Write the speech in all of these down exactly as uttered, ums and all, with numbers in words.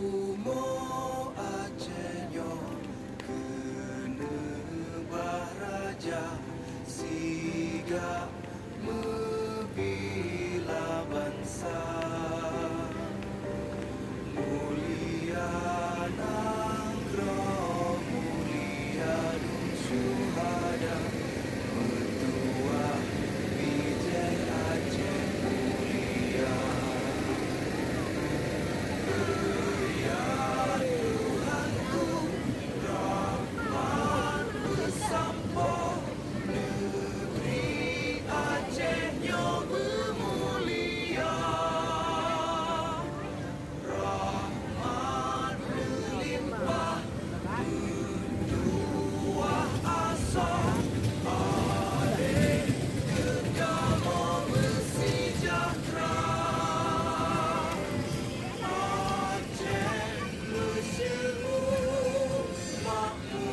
Bumoe Aceh nyoe keuneubah raja, sigak meubila bansa. Mulia nanggroe, mulia dum syuhada, meutuwah bijéh Aceh mulia. Ya Tuhanku, rahmat beusampoe, neugri Aceh nyoe beumulia. Rahmat meulimpah, meutuwah asoe, adé keu kamoe meuseujahtra. Aceh meusyeuhu, makmu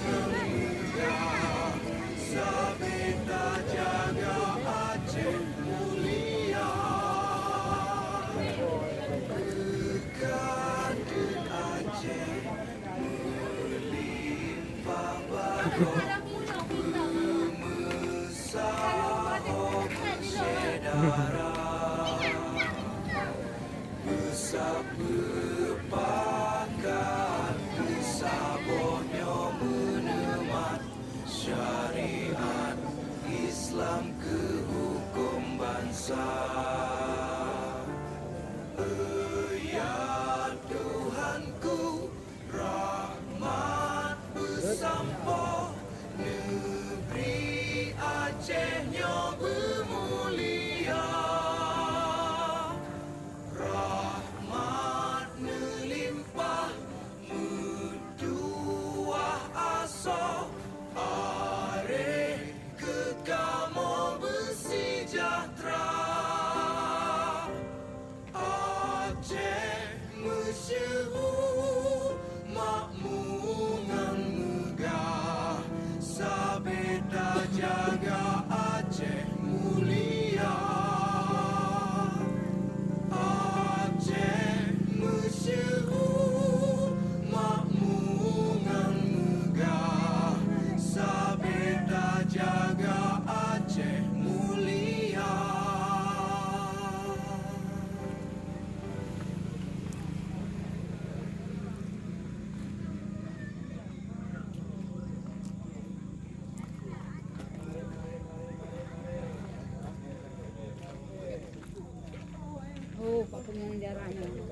ngon meugah, sabe tajaga Aceh mulia. Keukan keu Aceh meulimpah baroe, beumeusaho beusyedara. Beusapeue pakat, beusaboh nyoe meuneumat, syariat Islam keu huköm bansa. Ya Tuhanku, rahmat beusampoe, neugri Aceh nyoe beumulia. Rahmat neulimpah, meutuwah asoe, aré keu kamoe beuseujahtra. Aceh meusyeuhu, makmu ngon meugah, sabe tajaga Aceh mulia. Aceh meusyeuhu, makmu ngon meugah, sabe tajaga Aceh mulia. Oh, pakai yang jarak ni.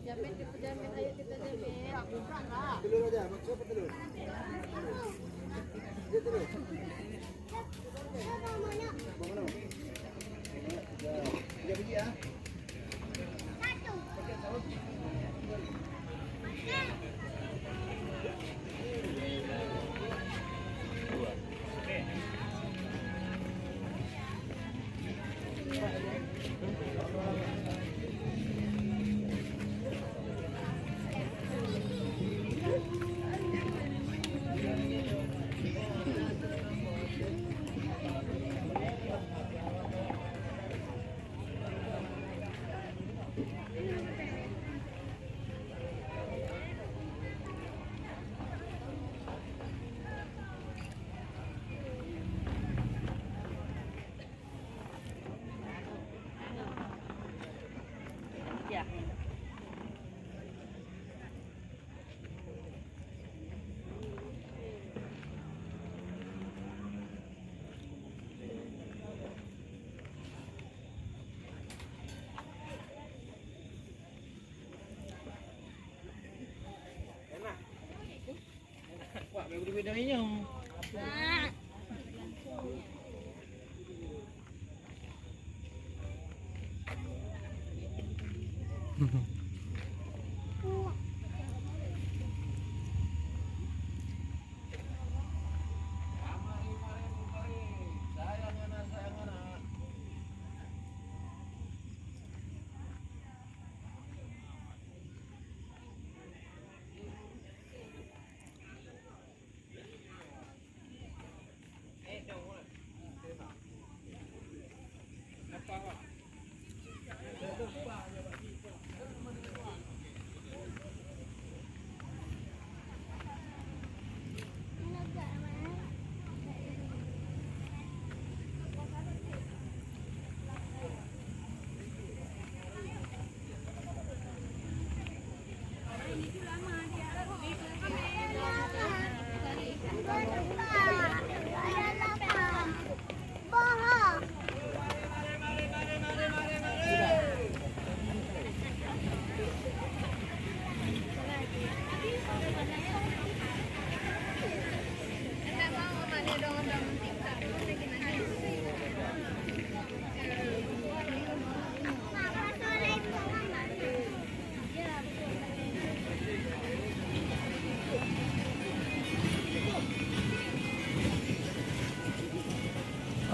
Jamin, kita jamin, ayo kita jamin. Telur aja, siapa telur? Dia telur. Mau mana? Ya, tiga biji ya.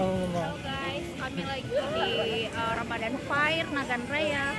Oh, Halo guys, kami lagi di uh, Ramadan Fair Nagan Raya.